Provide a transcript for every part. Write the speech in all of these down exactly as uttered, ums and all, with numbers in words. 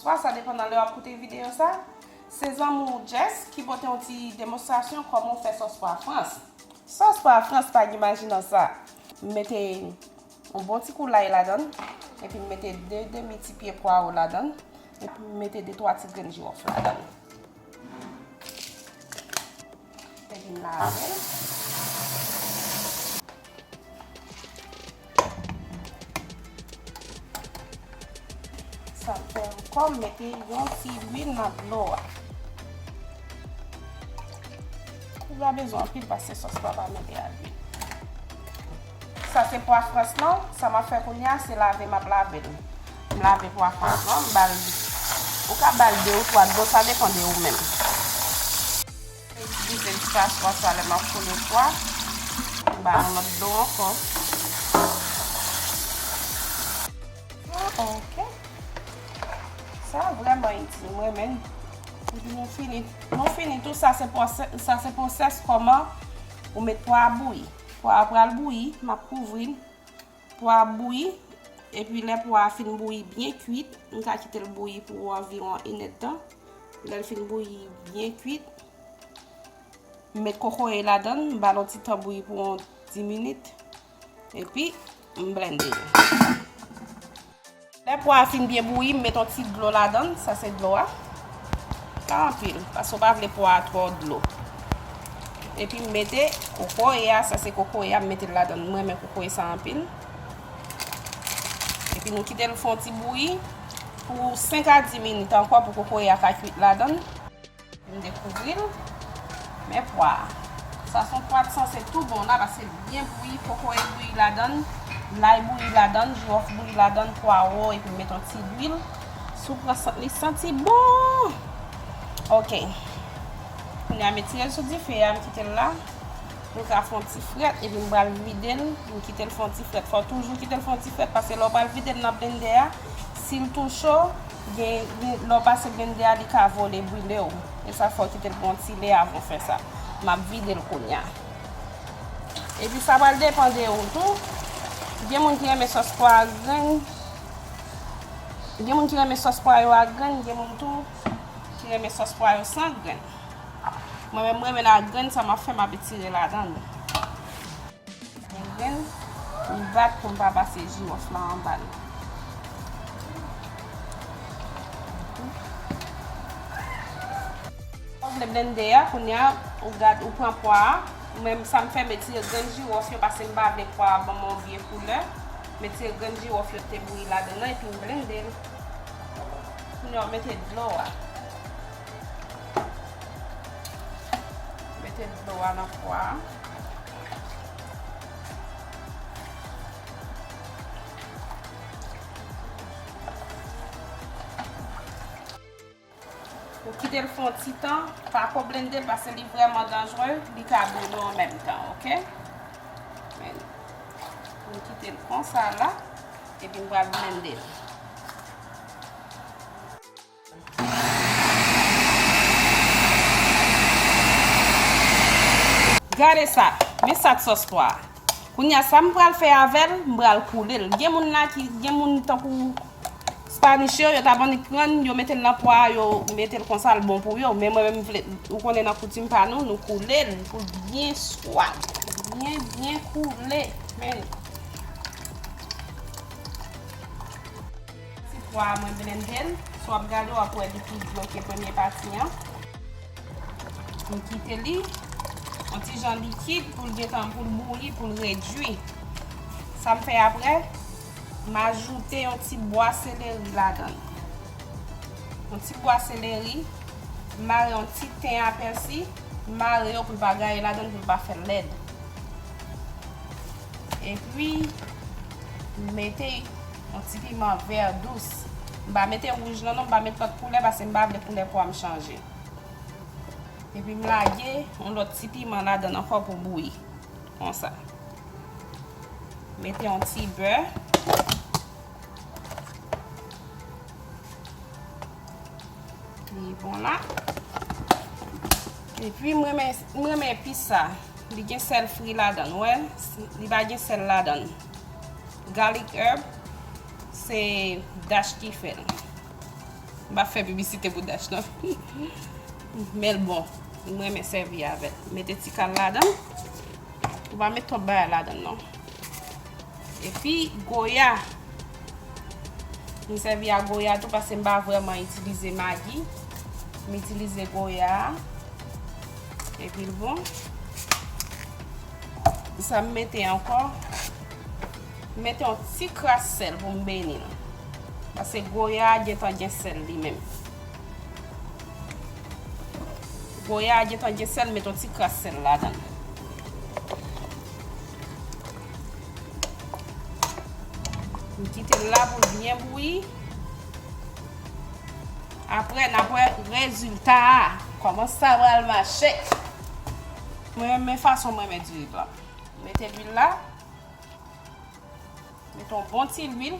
Swa sa depandan lè w ap koute videyo sa. Se zanmi w Jess ki pote yon ti demonstrasyon kòman w fè sòs pwa frans. Sòs pwa frans pa gen maji nan sa. M mete yon bon ti kou lay ladan l, epi m mete de demi ti pye pwawo ladan l, epi m mete de twa ti grenn jiwòf ladan l. Epi m lave l. Sa m fè ankò, m mete yon ti lwil nan dlo a. Ou pa bezwen anpil paske sòs pa pa mele a lwil. Sa se pwa frans lan, sa m ap fè kounye a, se lave m ap lave l. M lave pwa frans lan, m ba l, ou ka ba l de ou twa dlo, sa depann de ou menm. Itilize ti paswa sa lè m ap koule pwa. M ba yon lòt dlo ankò. Ok. Sa vrèman itil, m renmen l. Epi nou fini. Nou fini tou, sa se pwosè-, sa se pwosès kòman ou met pwa a bouyi. Pwa a pral bouyi, m ap kouvri l. Pwa a bouyi, epi lè pwa a fin bouyi byen kwit, m ka kite l bouyi pou anviwon inèdtan. Lè l fin bouyi byen kwit, m met kokoye ladan l, m ba l yon ti tan bouyi pou yon dis minit, epi m blende l. Lè pwa a fin byen bouyi, m met yon ti dlo ladan l, sa se dlo a. Pa anpil, paske w pa vle pwa a twò dlo. Epi m mete kokoye a, sa se kokoye a, m mete l ladan l. M renmen kokoye sa anpil. Epi nou kite l fè yon ti bouyi pou senk a dis minit ankò pou kokoye a ka kwit ladan l. M dekouvri l. Men pwa a. Sa se yon pwa ki sanse tou bon la, paske l byen bouyi, kokoye bouyi ladan l, lay bouyi ladan l, jiwòf bouyi ladan l, pwawo, epi m met yon ti lwil. Si w pran sant li santi bon. Ok. Kounye a, m retire l sou dife a, m kite l la. Nou ka fè yon ti frèt, epi m pral vide l, m kite l fè yon ti frèt. Fò w toujou kite l fè yon ti frèt, paske lè w pral vide l nan blendè a, si l tou cho, gen, gen, lè w pase blendè a, li ka vole, brile w. E sa fò w kite l pou yon ti lè avan w fè sa. M ap vide l kounye a. Epi sa pral depann de ou tou. Gen moun ki renmen sòs pwa a grenn. Gen moun ki renmen sòs pwa yo a grenn, gen moun tou ki renmen sòs pwa yo san grenn. Mwen menm, mwen renmen l a grenn, sa m ap fè, m ap etire ladan l. Yon grenn, m bat pou m pa pase jiwòf la anba l. Ou vle blende a, kounye a, ou gad, ou pran pwa a. Mwen menm, sa m fè, m etire grenn jiwòf yo, paske m pa vle pwa a ban m yon vye koulè. M etire grenn jiwòf yo te bouyi ladan l, epi m blende l. Kounye a, w mete dlo a. Mete dlo a nan pwa a. Ou kite l fè yon ti tan, pa ko blende l paske li vrèman danjre, li ka brile w an menm tan, ok? Men, m kite l konsa la, epi m pral blende l. Gade sa, men sa k sòs pwa a. Kounye a, sa m pral fè avè l, m pral koule l. Gen moun la ki, gen moun tankou Spanish yo, yo t ap annik pran, yo mete l nan pwa, yo mete l konsa, l bon pou yo. Men mwen menm, m vle, ou konnen nan koutim pa nou, nou koule l pou l byen swad, byen, byen koule. Men. Ti pwa a mwen blende l. Si w ap gade, w ap wè li pi dlo ke premye pati an. M kite li yon ti jan likid pou l gentan, pou l bouyi, pou l redui. Sa m fè apre, m ajoute yon ti bwa seleri ladan l. Yon ti bwa seleri, m mare yon ti ten a pèsi, m mare yo pou l pa gaye ladan l, pou l pa fè l lèd. Epi, m mete yon ti piman vè dous. M pa mete wouj lan non, m pa met lòt koulè paske m pa vle koulè pwa m chanje. Epi m lage yon lòt ti piman ladan l ankò pou bouyi. Konsa. Mete yon ti bè. Li bon la. Epi m renmen, m renmen epis sa. Li gen sèl fri ladan l, ou wè? Li pa gen sèl ladan l. Garlic herb, se Dash ki fè l. M pa fè piblisite pou Dash non. Men l bon. Mwen renmen sèvi avè l. Mete ti kal ladan l. Ou pa met twòp bagay ladan l non. Epi goya. M sèvi a goya tou paske m pa vrèman itilize magi. M itilize goya a. Epi l bon. Sa m mete ankò. M mete yon ti kras sèl pou m beni l. Paske goya a gentan gen sèl li menm. Goya a gentan gen sèl, met yon ti kras sèl ladan l. M kite l la pou l byen bouyi. Apre, n ap wè rezilta a. Kòman sa pral mache. Mwen renmen fason mwen renmen diri blan. Mete lwil la. Mete yon bon ti lwil.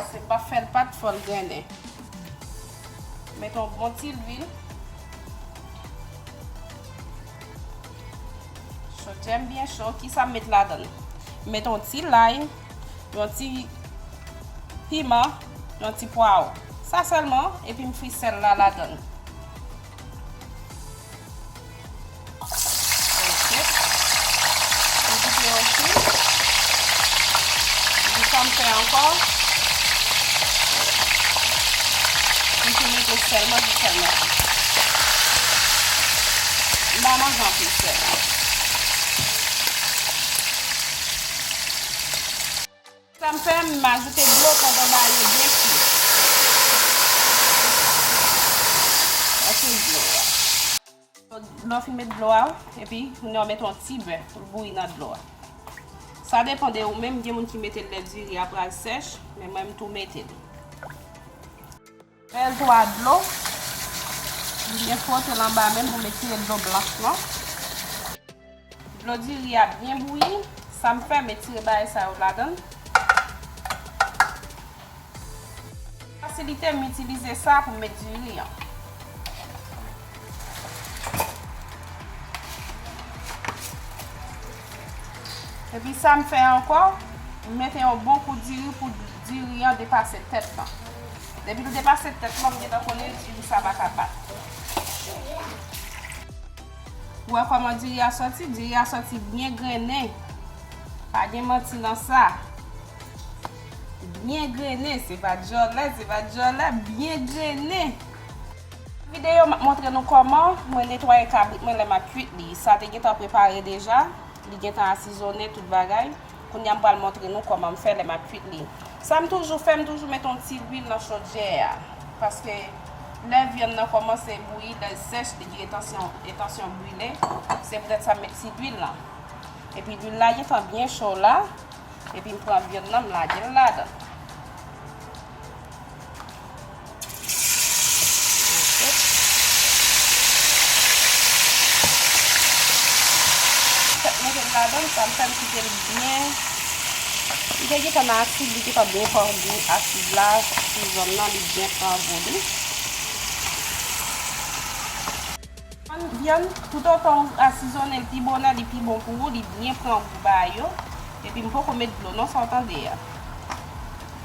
Se pa fè l pat, fò l grennen. Mete yon bon ti lwil. Chodyè m byen cho. Kisa m met ladan l? M met yon ti lay, yon ti piman, yon ti pwawo. Sa sèlman, epi m fri sèl la ladan l. Ok. M kite yo fri. Epi sa m fè ankò? M tou mete sèl, manje sèl mwen. M pa manje anpil sèl. Sa m fè, m ajoute dlo pandan m ba yo byen kui. Ajoute dlo a. Lè w fin met dlo a, epi kounye a w mete yon ti bè pou l bouyi nan dlo a. Sa depann de ou menm, gen moun ki mete l lè diri a pral sèch, men mwen m tou mete l. Fè l twa dlo. M byen fwote l anba menm pou m retire dlo blanch lan. Dlo diri a byen bouyi. Sa m fè, m retire bagay sa yo ladan l. Fasilite m itilize sa pou m met diri an. Epi sa m fè ankò, m mete yon bon kout diri pou diri an depase tèt lan. Depi l depase tèt lan, m gentan konnen diri sa pa ka bat. Ou wè kòman diri a sòti? Diri a sòti byen grennen. Pa gen manti nan sa. Byen grennen, se pa djòlè, se pa djòlè, byen grennen. Videyo m ap montre nou kòman mwen netwaye kabrit mwen lè m ap kuit li. Sa te gentan prepare deja, li gentan asizonnen tout bagay. Kounye a m pral montre nou kòman m fè lè m ap kuit li. Sa m toujou fè, m toujou mete yon ti lwil nan chodyè a. Paske lè vyann nan kòmanse bouyi, lè l sèch, li gen entansyon, entansyon brile. Se poutèt sa m met ti lwil lan. Epi lwil la gentan byen cho la. Epi m pran vyann nan, m lage l ladan. Ok. Fèk mete l ladan, sa m fè m kite l byen. Li te gentan nan asid, li gentan byen pran gou asid la sou vyann nan, li byen pran gou li. Vyann, toutotan w asizonnen l pi bonè, li pi bon pou ou, li byen pran gou bagay yo. Epi m poko met dlo non, sa w tande a.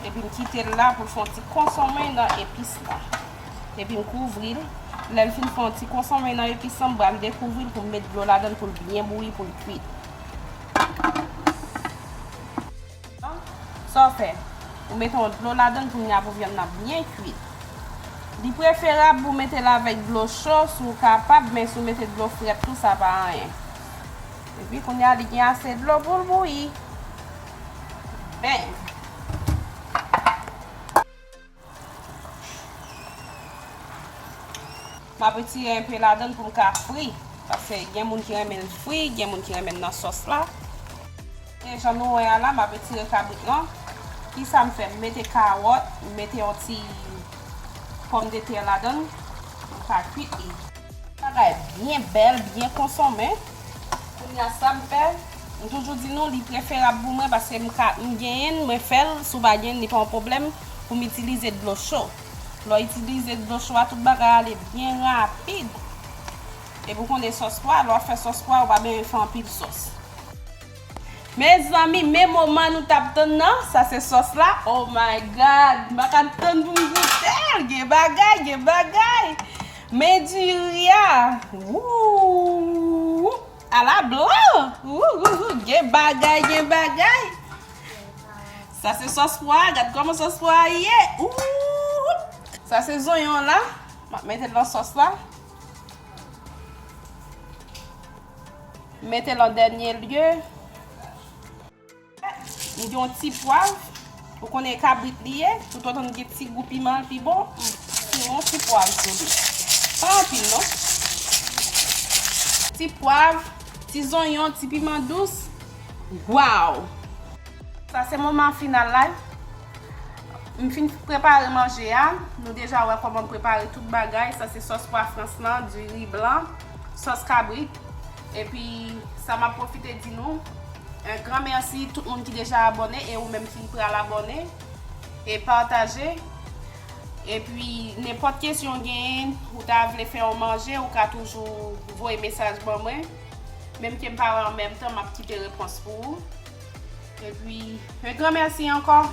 Epi m kite l la pou l fè yon ti konsonmen nan epis la. Epi m kouvri l. Lè l fin fè yon ti konsonmen nan epis lan, m pral dekouvri l pou m met dlo ladan l pou l byen bouyi, pou l kuit. Sa w fè? Ou mete yon dlo ladan l kounye a pou vyann nan byen kuit. Li preferab pou w mete l avèk dlo cho si w kapab, men si w mete dlo frèt tou, sa pa anyen. Epi kounye a, li gen ase dlo pou l bouyi. Ben. M ap retire enpe ladan l pou m ka fri. Paske gen moun ki renmen l fri, gen moun ki renmen l nan sòs la. E jan nou wè a la, m ap retire kabrit lan. Kisa m fè? M mete kawòt, m mete yon ti pòmdetè ladan l pou m ka kuit li. Bagay byen bèl, byen konsonmen. Kounye a sa m fè, m toujou di nou li preferab pou mwen paske m ka, m genyen l, mwen fè l, si w pa genyen l, li pa yon pwoblèm pou m itilize dlo cho. Lè w itilize dlo cho a, tout bagay ale byen rapid. Epi w konnen sòs pwa, lè w ap fè sòs pwa, ou pa bezwen fè anpil sòs. Mezanmi, men moman nou t ap tann nan, sa se sòs la. Oh my God, m pa ka tann pou m goute l. Gen bagay, gen bagay. Men diri a. Wouw. Ala blan. Wouw, wouw, wouw. Gen bagay, gen bagay. Sa se sòs pwa, gad kòman sòs pwa ye. Wouw. Sa se zonyon la. M ap mete l nan sòs la. Mete l an dènye lye. M gen yon ti pwav. Ou konnen e kabrit li ye. Toutotan gen ti gou piman l pi bon. M fouye yon ti pwav sou li. Pa anpil non. Ti pwav, ti zonyon, ti piman dous. Waw! Sa se moman final la. M fin prepare manje a. Nou deja wè kòman m prepare tout bagay. Sa se sòs pwa frans lan, diri blan, sòs kabrit. Epi sa m ap pwofite di nou, un gran mèsi tout moun ki deja abòne e ou menm ki pral abòne e pataje. Epi nenpòt kesyon w genyen, ou ta vle fè yon manje, ou ka toujou voye mesaj ban mwen. Menm ke m pa wè an menm tan, m ap kite repons pou ou. Epi, un gran mèsi ankò.